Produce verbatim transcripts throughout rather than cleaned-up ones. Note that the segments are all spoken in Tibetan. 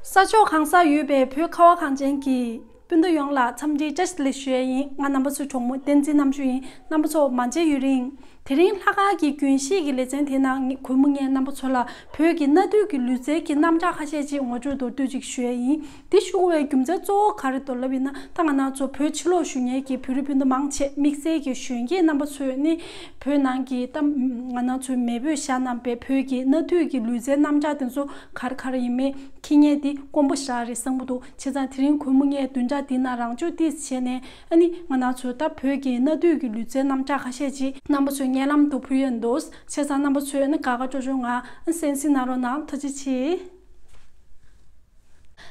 ས་ཕྱོགས་གང་སར་ཡོད་པའི་བོད་ཁ་བ་གངས་ཅན་གྱི་སྤུན་ཟླ་ཡོངས་ལ་འཚམས་འདྲི་བཀྲ་ཤིས་བདེ་ལེགས་ཞུ་ཡས་ཡིན། ང་རྣམ་པ་ཚོའི་གྲོགས་མོ་བསྟན་འཛིན་རྣམ་དཔྱོད་ཡིན། རྣམ་པ་ཚོ་མ་མཇལ་ཡུན་རིང་། དེ་རིང་ལྷག་དཀར་གྱི་རྒྱུན་ཤེས་ཀྱི་ལེ་ཚན་དེའི་ནང་གུས་མོ་ངས་རྣམ་པ་ཚོ་ལ་བོད་ཀྱི་གནའ་དུས་ཀྱི་ལུས་རྩལ་གྱི་རྣམ་གྲངས་ཁ་ཤས་ཅིག་ངོ་སྤྲོད་མདོར་བསྡུས་ཅིག་ཞུ་ཡས་ཡིན། འདི་ཞུ་དགོས་པའི་རྒྱུ་མཚན་གཙོ་བོ་ག་རེ་འདུག་ལབ་ཡིན་ན། ད་ང་རང་ཚོ་བོད་ཕྱི་ལོགས་བཞུགས་མཁན་གྱི་བོད་རིགས་སྤུན་ཟླ་མང་ཆེ་དམིགས་བསལ་གྱི་གཞོན་སྐྱེས་རྣམ་པ་ཚོས་ནི་བོད་ནང་གི་ད་ང་རང་ཚོའི་མེས་པོས་བཞག་གནང་པའི་བོད་ཀྱི་གནའ་དུས་ཀྱི་ལུས་རྩལ་རྣམ་གྲངས་དེ་ཚོ་ག་རེ་ག་རེ་ཡིན་མིན་མཁྱེན་མཁན་དེ་དཀོན་པོ་ཞེ་དྲག་རེད་བསམ་གྱི་འདུག་བྱས་ཙང་དེ་རིང་གུས་མོ་ངས་བདུན་ཕྲག་འདིའི་ནང་རང་ཕྱོགས་ཏོག་ཙམ་བྱས་ནས། ཨ་ནི་ང་རང་ཚོའི་ད་བོད་ཀྱི་གནའ་དུས་ཀྱི་ལུས་རྩལ་རྣམ་གྲངས་ཁ་ཤས་ཅིག་རྣམ་པ་ཚོའི་སྙན་ལམ་དུ་ཕུལ་ཡས་འདུག་བྱས་ཙང་རྣམ་པ་ཚོས་ཨ་ནི་དགའ་དགའ་སྤྲོ་སྤྲོ་ངང་གསན་གཟིགས་གནང་རོགས་གནང་། ཐུགས་རྗེ་ཆེ།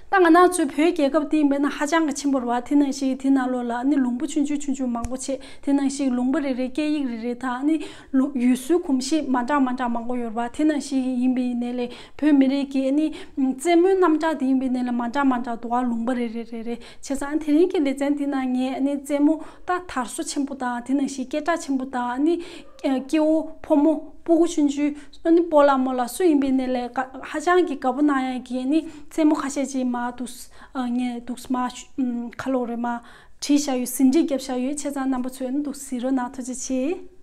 ད་ང་རང་ཚོའི་བོད་རྒྱལ་ཁབ་འདི་ཡིན་པས་ན་ཧ་ཅང་གི་ཆེན་པོ་རེད་བ། དེ་ནང་བཞིན་དེ་ནང་ལོགས་ལ་ཨ་ནི་ལུང་པ་ཆུང་ཆུང་ཆུང་ཆུང་མང་པོ་ཆེ། དེ་ནང་བཞིན་ལུང་པ་རེ་རེའི་སྐད་ཡིག་རེ་རེ་དང་ཨ་ནི་ལུ་ཡུལ་སྲོལ་གོམས་གཤིས་མ་འདྲ་མ་འདྲ་མང་པོ་ཡོད་རེད་བ། དེ་ནང་བཞིན་ཡིན་པ་ཡིན་ནའི་ལས་བོད་མི་རིགས་ཀྱི་ཨ་ནི་རྩེད་མོའི་རྣམ་གྲངས་དེ་ཡིན་པ་ཡིན་ནའི་ལས་མ་འདྲ་མ་འདྲ་འདུག་བ། ལུང་པ་རེ་རེ་རེ་རེ། བྱས་ཙང་དེ་རིང་གི་ལེ་ཚན་འདི་ནང་ངས་ཨ་ནི་རྩེད་མོ་ད་དར་སོ་ཆེན་པོ་དང་དེ་ནང་བཞིན་སྐད་གྲགས་ཆེན་པོ་དང་ཨ་ནི་སྐྱེ་བོ་ཕོ་མོ་སྤུ་གུ་ཆུང་ཆུང་ཨ་ནི་སྤོ་ལགས་རྨོ་ལགས་སུ་ཡིན་པ་ཡིན་ནའི་ལས་ཧ་ཅང་གི་དགའ་པོ་གནང་ཡག་གི་ཨ་ནི་རྩེད་མོ་ཁ་ཤས་ཅིག་མར་འདུག་ངས་འདུག་མར་ཁ་ལོ་རེ་མར་བྲིས་བཞག་ཡོད། ཟིན་བྲིས་བརྒྱབ་བཞག་ཡོད། བྱས་ཙང་རྣམ་པ་ཚོས་ཨ་ནི་འདུག་གཟིགས་རོགས་གནང་། ཐུགས་རྗེ་ཆེ།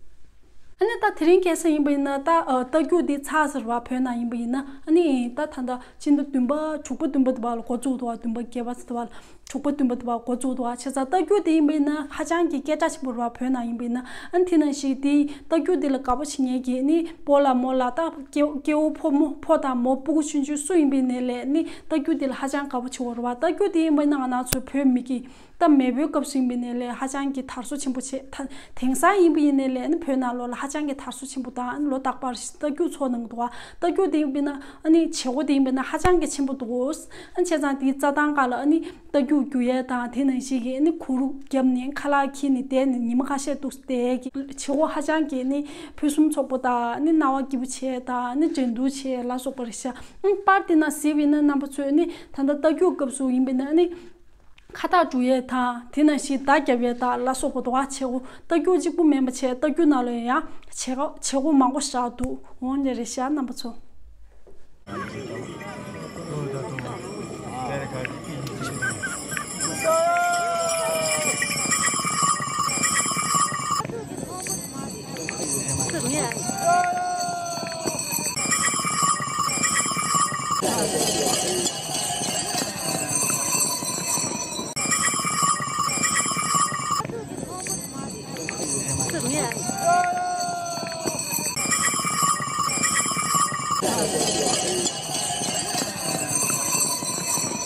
ཨ་ནི་ད་དེ་རིང་ཁ་སང་ཡིན་པ་ཡིན་ན་ད་ཨ་རྟ་རྒྱུག་འདི་ཚར་ཟེར་བ། བོད་ནང་ཡིན་པ་ཡིན་ན་ཨ་ནི་ད་ད་ལྟ་ཕྱི་ཟླ་བདུན་པ་དྲུག་པ་བདུན་པ་དུ་བ་ལ་འགོ་བཙུགས་འདུག་བ། བདུན་པ་བརྒྱད་པ་ཚོ་དུ་བ་ལ་དྲུག་པ་བདུན་པ་དུ་བ་འགོ་བཙུགས་འདུག་བ། བྱས་ཙང་རྟ་རྒྱུག་འདི་ཡིན་པ་ཡིན་ན་ཧ་ཅང་གི་སྐད་གྲགས་ཆེན་པོ་རེད་བ། བོད་ནང་ཡིན་པ་ཡིན་ན་ཨ་ནི་དེ་ནང་བཞིན་འདི་རྟ་རྒྱུག་འདི་ལ་དགའ་པོ་བྱེད་མཁན་གྱི་ཨ་ནི་སྤོ་ལགས་རྨོ་ལགས་ད་སྐྱེ་སྐྱེ་བོ་ཕོ་མོ་ཕོ་དང་མོ་སྤུ་གུ་ཆུང་ཆུང་སུ་ཡིན་པ་ཡིན་ནའི་ལས་ཨ་ནི་རྟ་རྒྱུག་འདི་ལ་ཧ་ཅང་དགའ་པོ་བྱེད་འོ་རེད་བ། རྟ་རྒྱུག་འདི་ཡིན་པ་ཡིན་ན་ང་རང་ཚོའི་བོད་མི་གི་ད་མེས་པོའི་སྐབས་སུ་ཡིན་པ་ཡིན་ནའི་ལས་ཧ་ཅང་གི་དར་སོ་ཆེན་པོ་བྱས། ད་དེང་སང་ཡིན་པ་ཡིན་ནའི་ལས་ཨ་ནི་བོད་ནང་ལོགས་ལ་ཧ་ཅང་གི་དར་སོ་ཆེན་པོ་དང་ཨ་ནི་ལོ་རྟག་པར་རྟ་རྒྱུག་ཚོགས་གནང་གི་འདུག་བ། རྟ་རྒྱུག་དེ་ཡིན་པ་ཡིན་ན་ཨ་ནི་བྱེད་སྒོ་དེ་ཡིན་པ་ཡིན་ན་ཧ་ཅང་གི་ཆེན་པོ་འདུག་ཨ་ནི་བྱས་ཙང་དེའི་རྩྭ་ཐང་སྒང་ལ་ཨ་ནི་རྟ་རྒྱུག་རྒྱུག་ཡས་དང་དེ་ནང་བཞིན་གྱི་ཨ་ནི་གུར་རྒྱབ་ནས་ཁ་ལག་འཁྱེར་ནས་བསྡད་ནས་ཉི་མ་ཁ་ཤས་འདུག་བསྡད་ཀྱི་བྱེད་སྒོ་ཧ་ཅང་གི་ཨ་ནི་ཕུན་སུམ་ཚོགས་པོ་དང་ཨ་ནི་སྣང་བ་སྐྱིད་པོ་བྱས་དང་ཨ་ནི་འགྲན་བསྡུར་བྱས་ལ་སོགས་པ་རེད་ཤག་ཨ་ནི་པར་དེ་ནང་གཟིགས་པ་ཡིན་ན་རྣམ་པ་ཚོས་ཨ་ནི་ད་ལྟ་རྟ་རྒྱུག་སྐབས་སུ་ཡིན་པ་ཡིན་ན་ཨ་ནི། ཁ་བཏགས་འབྲུ་ཡས་དང་དེ་ནང་བཞིན་མདའ་རྒྱབ་ཡས་དང་ལ་སོགས་པ་འདུག་བ། བྱེད་སྒོ་རྟ་རྒྱུག་གཅིག་པུ་མིན་པ་བྱས་རྟ་རྒྱུག་ནང་ལ་ཡང་བྱེད་སྒོ་བྱེད་སྒོ་མང་པོ་ཞིག་འདུག་འོང་ལེ་རེད་ཤག་རྣམ་པ་ཚོ།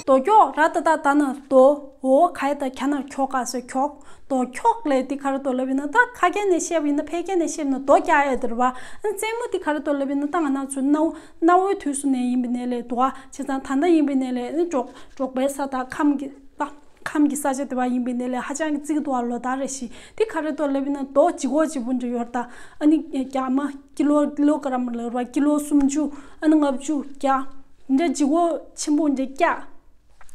རྡོ་ཁྱོག་ར་ཏ་ཏ་ད་ན་རྡོ། འོ་ག་ཡ་ད་གྱ་ན་ཁྱོ་ག་ས་ཁྱོག་རྡོ་ཁྱོག་ལས་འདི་ག་རེ་འདུག་ལབ་ཡིན་ན། ད་ཁ་སྐད་ནས་བཤད་པ་ཡིན་ན་ཕལ་སྐད་ནས་བཤད་པ་ཡིན་ན་རྡོ་རྒྱག་ཡ་དེ་རེད་བ། རྩེད་མོ་འདི་ག་རེ་འདུག་ལབ་ཡིན་ན། ད་ང་རང་ཚོ་གནའ་བོ་གནའ་བོའི་དུས་སུ་ནས་ཡིན་པ་ནས་ལས་འདུག་བ། བྱས་ཙང་ད་ལྟ་ཡིན་པ་ནས་ལས་ནི་འབྲོག་འབྲོག་པའི་ས་དང་ཁམས་ཀྱི་ད་ཁམས་ཀྱི་ས་ཆ་དེ་བ་ཡིན་པ་ནས་ལས་ཧ་ཅང་གི་བརྩི་གི་འདུག་བ། ལོ་ལྟར་རེ་བཞིན། འདི་ག་རེ་འདུག་ལབ་ཡིན་ན་རྡོ་ལྗིད་ཁོག་ལྗིད་པོ་འདྲ་ཡོད་རེད་ད། ཨ་ནི་རྒྱ་མ་ཀི་ལོ་ཀི་ལོ་ག་རམ་ལབ་རེད་བ། ཀི་ལོ་སུམ་ཅུ་ཨ་ནི་ལྔ་བཅུ་བརྒྱ་འདྲ་ལྗིད་ཁོག་ཆེན་པོ་འདྲ་བཀྱག་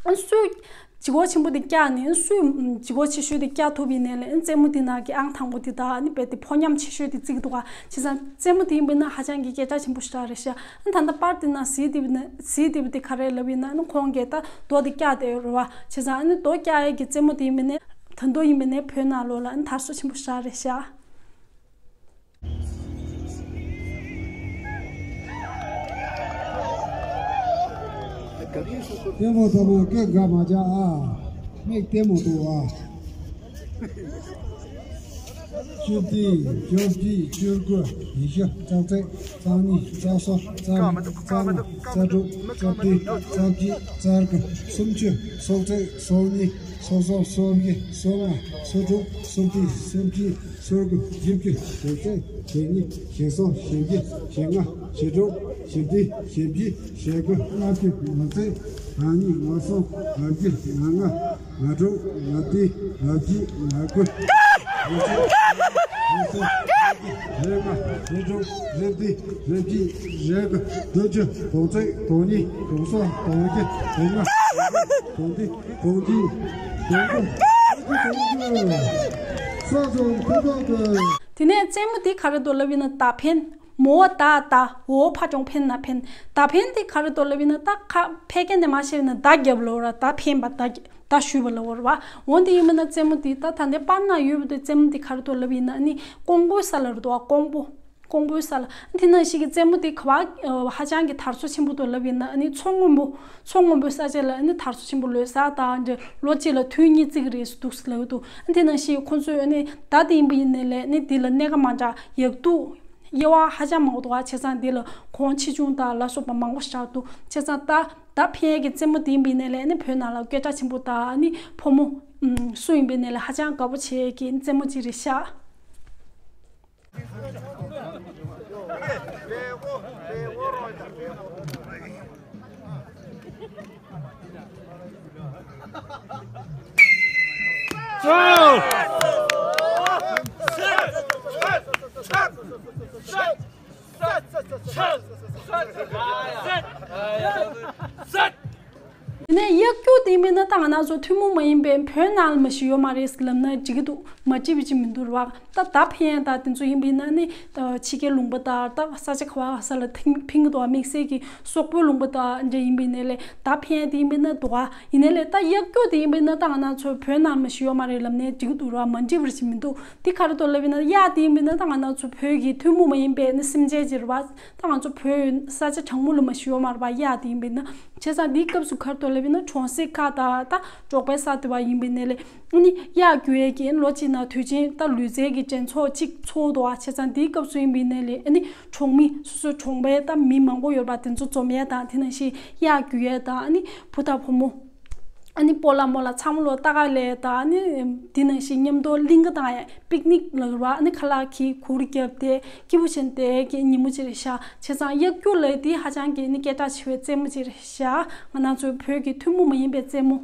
ཨ་སུ་ལྗིད་ཁོག་ཆེན་པོ་དེ་བཀྱག་ནས་སུ་ལྗིད་ཁོག་ཆེ་ཤོས་དེ་བཀྱག་ཐུབ་ཡིན་ནའི་ལས་རྩེད་མོ་དེ་ནང་གི་ཨང་དང་པོ་དེ་དང་ཨ་ནི་རྦད་དེ་ཕོ་ཉམས་ཆེ་ཤོས་དེ་བརྩི་གི་འདུག་ག་བྱས་ཙང་རྩེད་མོ་དེ་ཡིན་པ་ན་ཧ་ཅང་གི་སྐད་གྲགས་ཆེན་པོ་ཞིག་རེད་ཤག་ཨ་ནི་ད་ལྟ་པར་དེ་ནང་གཟིགས་བསྡད་པ་ན་གཟིགས་བསྡད་པ་དེ་ག་རེ་ལབ་ཡིན་ན། ཨ་ནི་ཁོང་གིས་ད་རྡོ་དེ་བཀྱག་བསྡད་ཡོད་རེད་བ། བྱས་ཙང་ཨ་ནི་རྡོ་བཀྱག་ཡས་ཀྱི་རྩེད་མོ་དེ་ཡིན་པ་ནས་ད་དུང་ཡིན་པ་ནས་བོད་ནང་ལོགས་ལ་ཨ་ནི་དར་སོ་ཆེན་པོ་ཞིག་རེད་ཤག་ལྟད་མོ་ལྟ་བུ་སྐད་འགག་མ་བྱ་ཨ། མིག་ལྟད་མོ་ལྟ་བུ་ཨ། བཅུ་བདུན། བཅོ་བརྒྱད། བཅུ་དགུ། ཉི་ཤུ། རྩ་བརྒྱད། རྩ་གཉིས། རྩ་གསུམ། རྩ་བཞི། རྩ་ལྔ། རྩ་དྲུག་རྩ་བདུན། རྩ་བརྒྱད། རྩ་བརྒྱད། རྩ་དགུ། སུམ་ཅུ། སོ་གཅིག་སོ་གཉིས། སོ་གསུམ། སོ་བཞི། སོ་ལྔ། སོ་དྲུག་སོ་བདུན། སོ་བརྒྱད། སོ་དགུ། བཞི་བཅུ། ཞེ་བརྒྱད། ཞེ་གཉིས། ཞེ་གསུམ། ཞེ་བཞི། ཞེ་ལྔ། ཞེ་དྲུག་ཞེ་བདུན། ཞེ་བརྒྱད། ཞེ་དགུ། ལྔ་བཅུ། ལྔ་བཅུ། ལྔ་གཉིས། ལྔ་གསུམ། ལྔ་བཞི། ལྔ་ལྔ། ལྔ་དྲུག་ལྔ་བདུན། ལྔ་བརྒྱད། ལྔ་དགུ། ལྔ་བཅུ། ལྔ་བཅུ། ལྔ་བཅུ། ལྔ་ལྔ། ལྔ་དྲུག་ལྔ་བདུན། ལྔ་བརྒྱད། ལྔ་དགུ། བདུན་ཅུ། དོན་ཚིགས། དོན་གཉིས། དོན་གསུམ། དོན་བཞི། དོན་ལྔ། དོན་བདུན། དོན་བདུན། དོན་དགུ། དོན་དགུ། ས་འཛོམས་ཕུན་ཚོགས་དགོས། དེ་ནས་རྩེད་མོ་དེ་ག་རེ་འདུག་ལབ་ཡིན་ན་མདའ་འཕེན། མོ་བ་ད་ད། འོ་ཕ་ཀྲོང་འཕེན་ན་འཕེན། ད་འཕེན་དེ་ག་རེ་འདུག་ལབ་ཡིན་ན། ད་ཁ་ཕལ་སྐད་ནས་མ་བཤད་ན་ད་རྒྱབ་ལབ་ར། ད་འཕེན་པ། ད་ད་གཞུས་པ་ལབ་ར་བ། འོ་དེ་ཡིན་མིན་ན་རྩེད་མོ་དེ་ད་ད་ལྟའི་པར་ན་ཡོད་པ་དེ། རྩེད་མོ་དེ་ག་རེ་འདུག་ལབ་ཡིན་ན། ཨ་ནི་ཀོང་པོའི་ས་ལ་རེད་འདུག་བ། ཀོང་པོ། ཀོང་པོའི་ས་ལ། དེ་ནང་བཞིན་གྱི་རྩེད་མོ་དེ་ག་བ་ཧ་ཅང་གི་དར་སྲོལ་ཆེན་པོ་འདུག་ལབ་ཡིན་ན། ཨ་ནི་མཚོ་སྔོན་པོ། མཚོ་སྔོན་པོའི་ས་ཆ་ལ་ཨ་ནི་དར་སྲོལ་ཆེན་པོ། ལོ་གསར་དང་འདྲ། ལོ་གཅིག་ལ་དུས་གཉིས་བརྩི་གི་རེད་འདུག་ལབ་འདུག། ཨ་དེ་ནང་བཞིན་ཁོང་ཚོས་ཨ་ནི་ད་དེ་ཡིན་པ་ཡིན་ནའི་ལས། ཨ་ནི་དེ་ལ་གནད་འགག་མ་འདྲ་ཡག་སྡུག་དབྱེ་བ་ཧ་ཅང་མང་པོ་འདུག་བ། བྱས་ཙང་དེ་ལ་གོང་ཆེ་ཆུང་དང་ལ་སོགས་པ་མང་པོ་བཞག་འདུག། བྱས་ཙང་ད་ད་འཕེན་ཡས་ཀྱི་རྩེད་མོ་དེ་ཡིན་པ་ཡིན་ནའི་ལས། ཨ་ནི་བོད་ནང་ལ་སྐད་གྲགས་ཆེན་པོ་དང་། ཨ་ནི་ཕོ་མོ་ཨུམ་སུ་ཡིན་པ་ཡིན་ནའི་ལས་ཧ་ཅང་དགའ་པོ་བྱེད་ཡས་ཀྱི་རྩེད་མོ་ཅིག་རེད་ཤག། དེ་ནས་གཡག་རྒྱུག་དེ་ཡིན་པས་ན། ད་ང་རང་ཚོ་ཐུན་མོང་མ་ཡིན་པའི། བོད་ནང་ལ་མ་གཞི་ཡོད་མ་རེད་ལབ་ན་འགྲིག་གི་འདུག། མ་འགྲིག་པ་ཅིག་མི་འདུག་ར་བ། ད་ད་འཕེན་ཡས་ད་དེ་ཚོ་ཡིན་པས་ན་ནི། ད་ཕྱི་རྒྱལ་ལུང་པ་དང་། ད་ས་ཆ་ག་བ་ག་ས་ལ་ཐིང་ཕིང་གི་འདུག་བ། དམིགས་བསལ་གྱི་སོག་པོའི་ལུང་པ་དང་འདྲ་ཡིན་པས་ནའི་ལས། ད་འཕེན་ཡས་དེ་ཡིན་པས་ན་འདུག་ག། ཡིན་ནའི་ལས་ད་གཡག་རྒྱུག་དེ་ཡིན་པས་ན། ད་ང་རང་ཚོ་བོད་ནང་ལ་མ་གཞི་ཡོད་མ་རེད་ལབ་ན་འགྲིག་གི་འདུག་ར་བ། མ་འགྲིག་པ་ཅིག་མི་འདུག། དེ་ག་རེ་འདུག་ལབ་ཡིན་ན། གཡག་དེ་ཡིན་པས་ན་ད་ང་རང་ཚོ་བོད་ཀྱི་ཐུན་མོང་མ་ཡིན་པའི་ནི་སེམས་ཅན་ཅིག་རེད་བ། ད་ང་ཚོ་བོད་ས་ཆ་གྲངས་མང་ལ་མ་གཞི་ཡོད་མ་རེད་བ། གཡག་དེ་ཡིན་པས་ན། བྱས་ཙང་འདིའི་སྐབས་སུ་ག་རེ་འདུག་ལབ་ཡིན་ན། གྲོང་གསེབ་ཁག་དང་ད་འབྲོག་པའི་ས་དེ་བ་ཡིན་པས་ནའི་ལས། ཨ་ནི་གཡག་རྒྱུག་ཡས་ཀྱི་ལོ་གཅིག་ནང་དུས་ཆེན་ད་ལུས་རྩལ་གྱི་འགྲན་ཚོགས་གཅིག་ཚོགས་འདུག་བ། བྱས་ཙང་འདིའི་སྐབས་སུ་ཡིན་པས་ནའི་ལས། ཨ་ནི་གྲོང་མི་སོ་སོའི་གྲོང་པའི་ད་མི་མང་པོ་ཡོད་པ་དེ་ཚོ་འཛོམས་ཡས་དང་། དེ་ནང་བཞིན་གཡག་རྒྱུག་ཡས་དང་། ཨ་ནི་བུ་དང་བུ་མོ། ཨ་ནི་སྤོ་ལགས་རྨོ་ལགས་ཚང་མ་ལོ་ལྟ་ག་ལས་དང་། ཨ་ནི་དེ་ནང་བཞིན་མཉམ་དུ་གླིང་ག་དང་ཡང་པིག་ནིག་ལ་ར་བ། ཨ་ནི་ཁ་ལག་གི་གུར་བརྒྱབ་སྟེ་སྐྱིད་པོ་བྱས་ཏེ་གི་ཉིན་མོ་ཅིག་རེད་ཤག། བྱས་ཙང་གཡག་རྒྱུག་ལབ་དེ་ཧ་ཅང་གི་ནི་སྐད་གྲགས་ཆེ་བའི་རྩེད་མོ་ཅིག་རེད་ཤག། ང་རང་ཚོའི་བོད་ཀྱི་ཐུན་མོང་མ་ཡིན་པའི་རྩེད་མོ།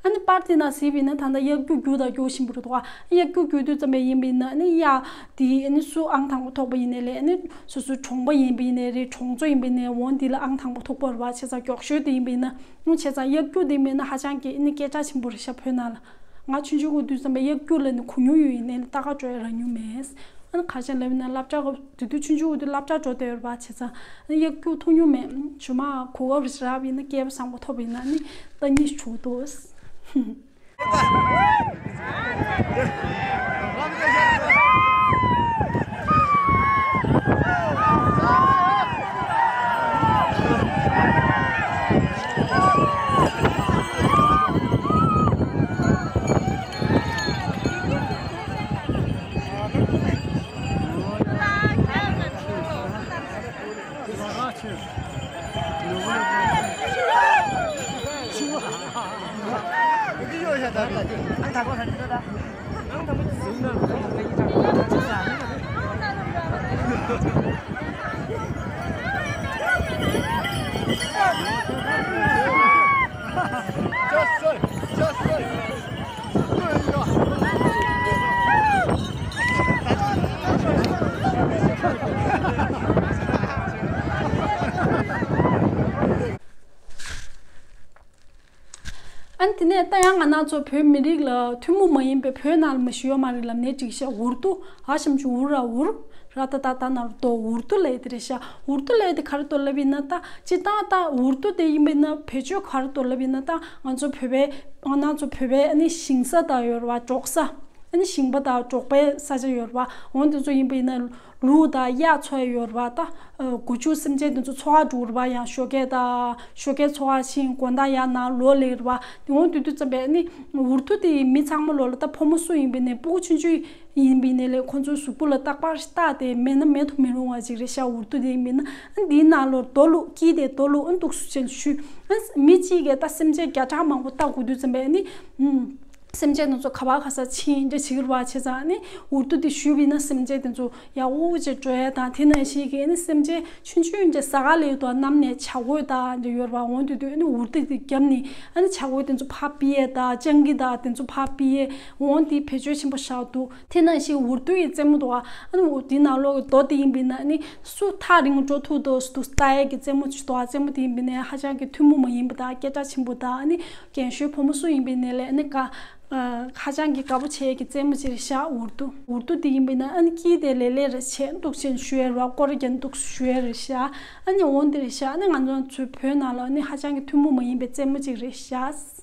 ཨ་ནི་པར་དེ་ནང་གཟིགས་པ་ཡིན་ན། ད་ལྟ་གཡག་རྒྱུག་རྒྱུག་དང་རྒྱུག་བཞིན་པ་རེད་འདུག་ག། གཡག་རྒྱུག་རྒྱུག་དུས་ཙམ་པ་ཡིན་པ་ཡིན་ན། ཨ་ནི་གཡག་དེ་ཨ་ནི་སུ་ཨང་དང་པོ་ཐོབ་པ་ཡིན་ནའི་ལས། ཨ་ནི་སོ་སོའི་གྲོང་པ་ཡིན་པ་ཡིན་ནའི་རེད། གྲོང་ཚོ་ཡིན་པ་ཡིན་ནའི། འོ་འདི་ལ་ཨང་དང་པོ་ཐོབ་པ་རེད་བ། བྱས་ཙང་མགྱོགས་ཤོས་དེ་ཡིན་པ་ཡིན་ན། ཨ་ནི་བྱས་ཙང་གཡག་རྒྱུག་དེ་ཡིན་པ་ཡིན་ན་ཧ་ཅང་གི་ཨ་ནི་སྐད་གྲགས་ཆེན་པོ་རེད་ཤག། བོད་ནང་ལ། ང་ཆུང་ཆུང་གི་དུས་ཙམ་པ་གཡག་རྒྱུག་ལབ་ནས་གོ་མྱོང་ཡོད། ཡིན་ནའི་ལས་ལྟ་ག་འགྲོ་ཡ་རག་མྱོང་མེད། ཨ་ནི་ག་རེ་བྱས་ལབ་ན། སློབ་གྲྭ་གི་དེ་དུས་ཆུང་ཆུང་གི་དུས་སློབ་གྲྭ་འགྲོ་བསྡད་ཡོད་རེད་པ། བྱས་ཙང་ཨ་ནི་གཡག་རྒྱུག་ཐུག་མྱོང་མེད། ཇོ་མོ་གོ་སྐབས་རག་པ་ཡིན་ན། སྐལ་བ་བཟང་པོ་ཐོབ་པ་ཡིན་ན། ཨ་ནི་ལྟ་སྙིང་བྲོ་འདུག། ཨ་ནི་དེ་ནས་ད་ཡང་ང་རང་ཚོ་བོད་མི་རིགས་ལ་ཐུན་མོང་མ་ཡིན་པའི། བོད་ནང་ལ་མ་གཞི་ཡོད་མ་རེད་ལབ་ནའི་འགྲིག་ཤག། འུར་རྡོ། འ་ཞབས་ཀྱུ་འུ་ར་འུར། ར་ཏ་རྟ་ན་རྡོ། འུར་རྡོ་ལབ་དེ་རེད་ཤག། འུར་རྡོ་ལབ་དེ་ག་རེ་འདུག་ལབ་ཡིན་ན། ད་སྤྱིར་བཏང་ད་འུར་རྡོ་དེ་ཡིན་པས་ན་བེད་སྤྱོད་ག་རེ་འདུག་ལབ་ཡིན་ན། ད་ང་ཚོ་བོད་པའི། ང་རང་ཚོ་བོད་པའི་ཨ་ནི་ཞིང་ས་དང་ཡོད་རེད་བ། འབྲོག་ས། ཨ་ནི་ཞིང་པ་དང་འབྲོག་པའི་ས་ཆ་ཡོད་རེད་བ། འོ་དེ་ཚོ་ཡིན་པ་ཡིན་ན་ལུག་དང་གཡག་འཚོ་ཡ་ཡོད་རེད་བ། ད་སྒོ་ཕྱུགས་སེམས་ཅན་དེ་ཚོ་འཚོ་བ་འགྲོ་རེད་བ། ཡང་ཞོགས་ཀས་དང་ཞོགས་ཀས་འཚོ་བ་ཕྱིན། དགོང་དག་ཡར་ནང་ལོག་སླེབས་རེད་བ། འོ་དེ་དུས་ཙམ་པས་ཨ་ནི་འུར་རྡོ་དེ་མི་ཚང་མ་ལོ་ལ། ད་ཕོ་མོ་སུ་ཡིན་པ་ཡིན་ནའི། སྤུ་གུ་ཆུང་ཆུང་ཡིན་པ་ཡིན་ནའི་ལས། ཁོང་ཚོའི་གཟུགས་པོ་ལ་རྟག་པར་བཏགས་ཏེ་མེད་ན་མེད་དུ་མི་རུང་བ་ཅིག་རེད་ཤག། འུར་རྡོ་དེ་ཡིན་པ་ཡིན་ན། ཨ་ནི་དེའི་ནང་ལོགས་རྡོ་བླུགས། དཀྱིལ་དེ་རྡོ་བླུགས། ཨ་ནི་འདུག་སེ་བྱས་ནས་གཞུས། ཨ་ནི་མི་གཅིག་གིས་ད་སེམས་ཅན་བརྒྱ་ཕྲག་མང་པོ་བཏགས་དགོས་དུས་ཙམ་པས་ཨ་ནི། ཨུམ། སེམས་ཅན་དེ་ཚོ་ག་བ་ག་ས་ཕྱིན་འདྲ་བྱེད་ཀྱི་རེད་བ། བྱས་ཙང་ཨ་ནི་འུར་རྡོ་དེ་གཞུས་པ་ཡིན་ན་སེམས་ཅན་དེ་ཚོ་ཡག་པོ་ཅིག་འགྲོ་ཡས་དང་། དེ་ནང་བཞིན་གྱི་ཨ་ནི་སེམས་ཅན་ཆུང་ཆུང་འདྲ་ཟ་ག་སླེབས་དུས་གནམ་ནས་བྱ་རྒོད་དང་འདྲ་ཡོད་རེད་བ། འོ་དེ་དུས་ཨ་ནི་འུར་རྡོ་དེ་བརྒྱབ་ནས་ཨ་ནི་བྱ་རྒོད་དེ་ཚོ་ཕར་ཕུད་ཡས་དང་། སྤྱང་ཀི་དང་དེ་ཚོ་ཕར་ཕུད་ཡས། འོ་དེ་བེད་སྤྱོད་ཆེན་པོ་བཞག་འདུག། དེ་ནང་བཞིན་འུར་རྡོ་ཡི་རྩེད་མོ་འདུག་བ། ཨ་ནི་འུར་རྡོའི་ནང་ལོགས་ཀྱི་རྡོ་དེ་ཡིན་པ་ཡིན་ན་ཨ་ནི་སུ་ཐག་རིང་པོ་འགྲོ་ཐུབ་འདུག་ཟེར་དུས་ལྟ་ཡས་ཀྱི་རྩེད་མོ་ཅིག་འདུག་བ། རྩེད་མོ་དེ་ཡིན་པ་ཡིན་ན་ཧ་ཅང་གི་ཐུན་མོང་མ་ཡིན་པ་དང་། སྐད་གྲགས་ཆེན་པོ་དང་། ཨ་ནི་རྒན་གཞོན་ཕོ་མོ་སུ་ཡིན་པ་ཡིན་ནའི་ལས་ཨ་ནི་དགའ། ཨ། ཧ་ཅང་གི་དགའ་པོ་བྱེད་ཀྱི་རྩེད་མོ་ཅིག་རེད་ཤག་འུར་རྡོ། འུར་རྡོ་འདི་ཡིན་པས་ན་ཨ་ནི་སྐྱིད་དེ་ལེ་ལེ་རེད་བྱས་འདུག་ཅན་ཞུ་ཡ་རོགས་སྐོར་རྒྱན་འདུག་ཞུ་ཡ་རེད་ཤག་ཨ་ནི་འོང་དེ་རེད་ཤག་ཨ་ནི་ང་ཚོ་ཚོའི་བོད་ནང་ལ་ཨ་ནི་ཧ་ཅང་གི་ཐུན་མོང་མ་ཡིན་པའི་རྩེད་མོ་ཅིག་རེད་ཤག་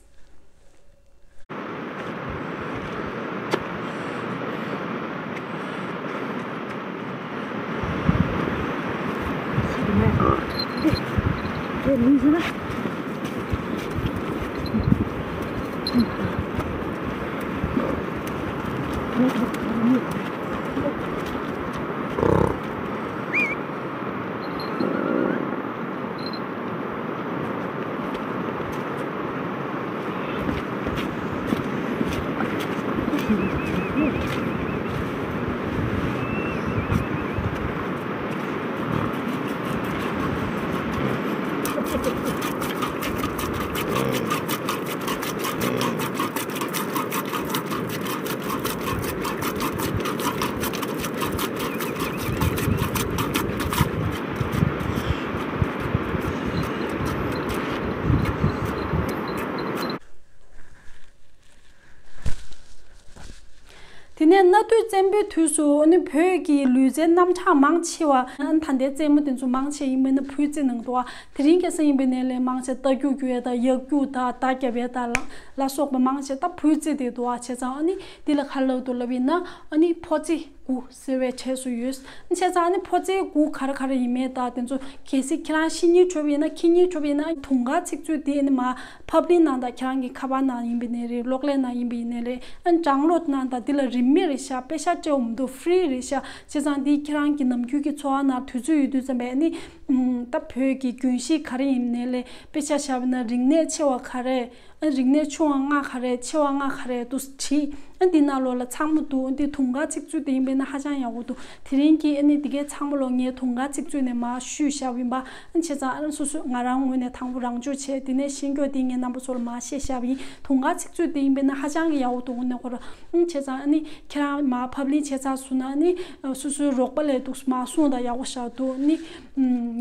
དེ་ནས་གནའ་དུས་བཙན་པོའི་དུས་སུ་ཨ་ནི་བོད་ཀྱི་ལུས་རྩལ་རྣམ་གྲངས་མང་ཆེ་བ་ཨ་ནི་ད་ལྟའི་རྩེད་མོ་དེ་ཚོ་མང་ཆེ་ཡིན་པས་ན་འབུད་རྩེ་ནང་དུ་བ། དེ་རིང་ཁ་སང་ཡིན་པའི་ནས་ལས་མང་ཆེ་རྟ་རྒྱུག་རྒྱུག་ཡས་དང་གཡག་རྒྱུག་དང་རྟ་རྒྱབ་ཡས་དང་ལ་ལ་སོགས་པ་མང་ཆེ་ད་འབུད་རྩེ་དེ་འདུག་བ། བྱས་ཙང་ཨ་ནི་འདི་ལ་ག་རེ་ལབ་འདུག་ལབ་ཡིན་ན་ཨ་ནི་ཕོ་རྩེ་དགུ་ཟེར་བའི་གྲས་སུ་ཡོད། བྱས་ཙང་ཨ་ནི་ཕོ་རྩེ་དགུ་ག་རེ་ག་རེ་ཡིན་མིན་དང་དེ་ཚོ་གལ་སྲིད་ཁྱེད་རང་ཤེས་སྙིང་བྲོ་བ་ཡིན་ན་མཁྱེན་སྙིང་བྲོ་བ་ཡིན་ན་དུང་དཀར་ཚིག་མཛོད་དེ་ཨ་ནི་མ་ཕབ་ལེན་ནང་དང་ཁྱེད་རང་གི་ཁ་པར་ནང་ཡིན་པའི་ནས་རེད། གློག་ཀླད་ནང་ཡིན་པའི་ནས་རེད། ཨ་ནི་ཌའུན་ལོཌ་ནང་དང་འདི་ལ་རིན་མེད་རེད་ཤག་པེ་ཤག་སྤྲད་འོང་མི་འདུག་ཧྥི་རི་རེད་ཤག་བྱས་ཙང་འདི་ཁྱེད་རང་གི་ནམ་རྒྱུན་གྱི་འཚོ་བ་ནང་དུས་ཚོད་ཡོད་དུས་ཙམ་པས་ཨ་ནི་ད་བོད་ཀྱི་རྒྱུན་ཤེས་ག་རེ་ཡིན་ནས་ལས་དཔེ་ཆ་བཞག་པ་ན་རིག་གནས་ཆེ་བ་ག་རེ། ཨ་རིག་གནས་ཆུང་བ་ལྔ་ག་རེ་ཆེ་བ་ལྔ་ག་རེ་འདུག་བྲིས། ཨ་འདི་ནང་ལོགས་ལ་ཚང་མ་འདུག་འདི་དུང་དཀར་ཚིག་མཛོད་དེ་ཡིན་པས་ན་ཧ་ཅང་ཡག་པོ་འདུག་དེ་རིང་གི་ཨ་ནི་འདི་གའི་ཚང་མ་ལོགས་ངས་དུང་དཀར་ཚིག་མཛོད་ནས་མར་བཤུས་བཞག་པ་ཡིན་པ། ཨ་བྱས་ཙང་ཨ་ནི་སོ་སོ་ང་རང་ངོས་ནས་དང་པོ་རང་སྦྱོང་བྱས། དེ་ནས་ཤེས་རྒྱུ་དེ་ངས་རྣམ་པ་ཚོ་ལ་མར་བཤད་བཞག་པ་ཡིན། དུང་དཀར་ཚིག་མཛོད་དེ་ཡིན་པས་ན་ཧ་ཅང་གི་ཡག་པོ་འདུག་དངོས་གནས་ཁོ་རང་། ཨ་བྱས་ཙང་ཨ་ནི་ཁྱེད་རང་མར་ཕབ་ལེན་བྱས་ཚར་སོང་ན་ཨ་ནི་སོ་སོའི་རོགས་པ་ལས་འདུག་མར་གསུངས་དང་ཡག་པོ་བཞག་འདུག་ཨ་ནི་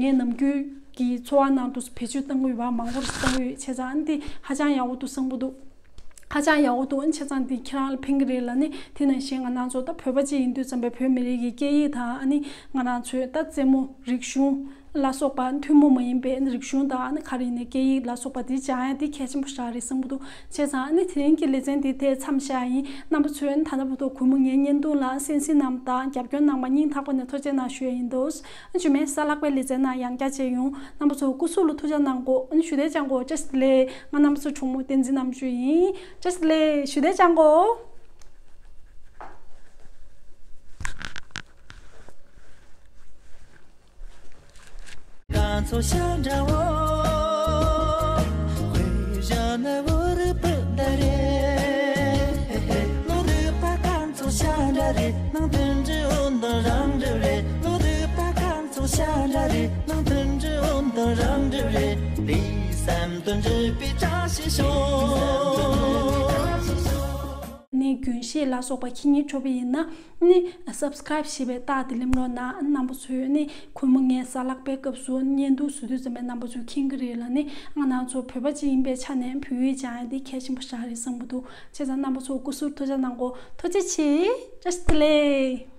ངས་ནམ་རྒྱུན་གྱི་འཚོ་བ་ནང་དུ་བེད་སྤྱོད་གཏང་གི་ཡོད་པ་མང་པོ་ཞིག་གཏང་གི་ཡོད། བྱས་ཙང་ཨ་ནི་འདི་ཧ་ཅང་ཡག་པོ་འདུག་བཟང་པོ་འདུག་ཧ་ཅང་ཡག་པོ་འདུག་ཨ་ནི་བྱས་ཙང་འདི་ཁྱེད་རང་ལ་ཕན་གྱི་རེད་ལ་ནི། དེ་ནང་བཞིན་ང་རང་ཚོ་ད་བོད་པ་ཅིག་ཡིན་དུས་ཙམ་པའི་བོད་མི་རིགས་ཀྱི་སྐད་ཡིག་དང་ཨ་ནི་ང་རང་ཚོའི་ད་རྩེད་མོ་རིག་གཞུང་ལ་སོགས་པ་ཐུན་མོང་མ་ཡིན་པའི་ཨ་ནི་རིག་གཞུང་དང་ཨ་ནི་ག་རེ་ཡིན་ནའི་སྐད་ཡིག་ལ་སོགས་པ་འདི་སྦྱང་ཡ་འདི་གལ་ཆེན་པོ་ཞིག་རེད་བཟང་པོ་འདུག་བྱས་ཙང་ཨ་ནི་དེ་རིང་གི་ལེ་ཚན་འདི་དེ་མཚམས་བཞག་ཡིན། རྣམ་པ་ཚོས་ཨ་ནི་ད་ལྟ་བར་དུ་གུས་མོ་ངའི་བརྙན་ཐུང་ལ་གསན་གཟིགས་གནང་དང་རྒྱབ་སྐྱོར་གནང་བ་སྙིང་ཐག་པ་ནས་ཐུགས་རྗེ་གནང་ཞུ་ཡ་ཡིན་འདུག་ཨ་ནི་རྗེས་མའི་གཟའ་ལྷག་པའི་ལེ་ཚན་ནང་ཡང་བསྐྱར་མཇལ་ཡོང་། རྣམ་པ་ཚོ་སྐུ་གཟུགས་ལ་ཐུགས་ཅག་གནང་གོ་ཨ་ནི་ཞུ་བདེ་ཅང་གོ་བཀྲ་ཤིས་བདེ་ལེགས། ང་རྣམ་པ་ཚོ་གྲོགས་མོ་བསྟན་འཛིན་རྣམ་དཔྱོད་ཡིན། བཀྲ་ཤིས་བདེ་ལེགས། ཞུ་བདེ་ཅང་གོ། ནས་རྒྱུན་ཤེས་ལ་སོགས་པ་མཁྱེན་སྙིང་བྲོ་བ་ཡིན་ན་ནི་སབ་སི་ཀ་རེབ་ཞེས་པའི་རྟགས་དེ་ལེམ་རོགས་གནང་། རྣམ་པ་ཚོས་ནི་གུས་མོ་ངའི་གཟའ་ལྷག་པའི་སྐབས་སུ་བརྙན་ཐུང་བཟོ་དུས་ཙམ་པའི་རྣམ་པ་ཚོས་མཁྱེན་གྱི་རེད་ལ་ནི། ང་རང་ཚོ་བོད་པ་ཅིག་ཡིན་པའི་ཆ་ནས་བོད་ཡིག་སྦྱང་ཡ་འདི་གལ་ཆེན་པོ་ཞིག་རེད་བསམ་གྱི་འདུག་བྱས་ཙང་རྣམ་པ་ཚོ་སྐུ་གཟུགས་ཐུགས་ཅག་གནང་གོ་ཐུགས་རྗེ་ཆེ། བཀྲ་ཤིས་བདེ་ལེགས།